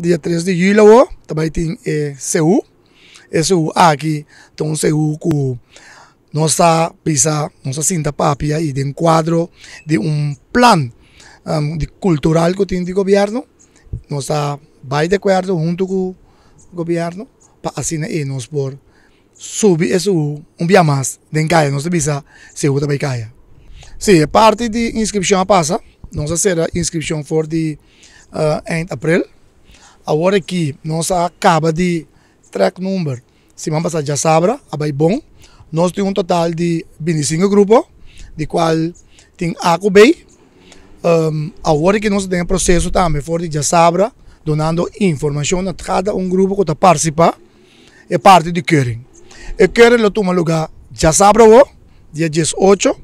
Dia 3 di juli awo ta bai tin e CU. E CU aki ta un CU ku nos ta bisa, nos ta sinta papia i den kuadro di un plan di kultural ku tin di gobièrnu, nos ta bai di akuerdo huntu ku gobièrnu pa asina ei nos por subi e CU un bia mas den kaya. Nos ta bisa CU ta bai kaya. Si, e parti di inskripshon a pasa, nos a sera inskripshon for di eind april. Awor aki nos a kaba di trek number siman pasa djasabra a bai bon. Nos tin un total di 25 grupo di kual tin A ku B. Awor aki nos ta den e proseso tambe for di djasabra dunando informashon na kada un grupo ku ta partisipá e parti di keuring. E keuring lo tuma lugá djasabra awor, dia 18,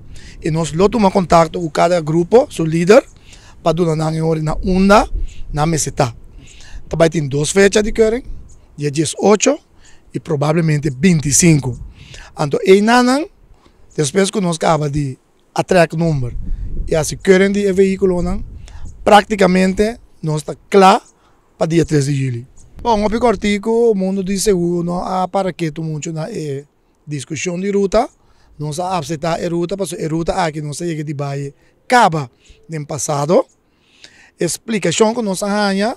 i nos lo tuma kontakto ku kada grupo, su lider, pa duna nan e ora na unda nan mester ta. Ta bai tin dos fecha di keuring, dia 18 i probablemente 25. Anto einanan, despues ku nos kaba di a trek number i hasi keuring di e vehíkulonan, práktikamente nos ta kla pa dia 3 di juli. Bon, hopi kòrtiku, mundu di seguro no a para ketu muchu na e diskushon di ruta. Nos a apseptá e ruta pasobra e ruta aki nos a yega di bai kaba den pasado. E splikashon ku nos a haña,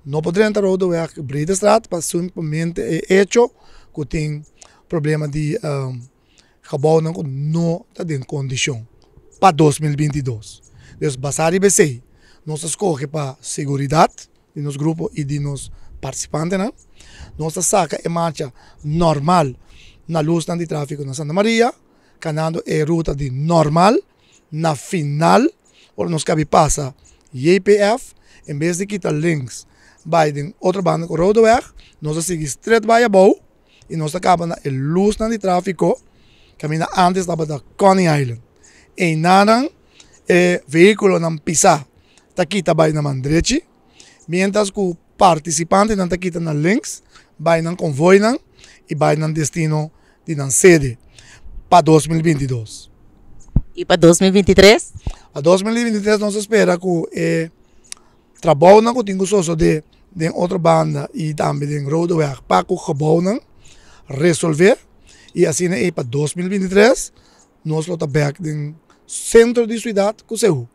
no por drenta Rodeweg Breedestraat pa simplemente e echo ku tin problema di gebouwnan ku no ta den kondishon pa 2022. Dus basá riba esei nos a skohe pa seguridat di nos grupo i di nos partisipantenan. Nos ta saka e marcha normal na lusnan di tráfiko na Santa Maria, kanando e ruta di normal. Na final, ora nos kabi pasa JPF, en bes di kita links bai den otro banda ku Rodeweg, nos a sigui stret bai abou i nos ta kaba na e lusnan di tráfiko kaminda ántes tabata Coney Island. Einanan e vehíkulonan pisá ta kita bai na man drechi, miéntras ku partisipantenan ta kita na links bai nan konvoinan i bai nan destino di nan sede pa 2022. I pa 2023? Pa 2023 nos ta spera ku e trabounan ku tin ku sosodé den otro banda i tambe den Rodeweg pa ku gebounan resolvé i asina ei pa 2023 nos lo ta bèk den sentro di siudat ku Seú.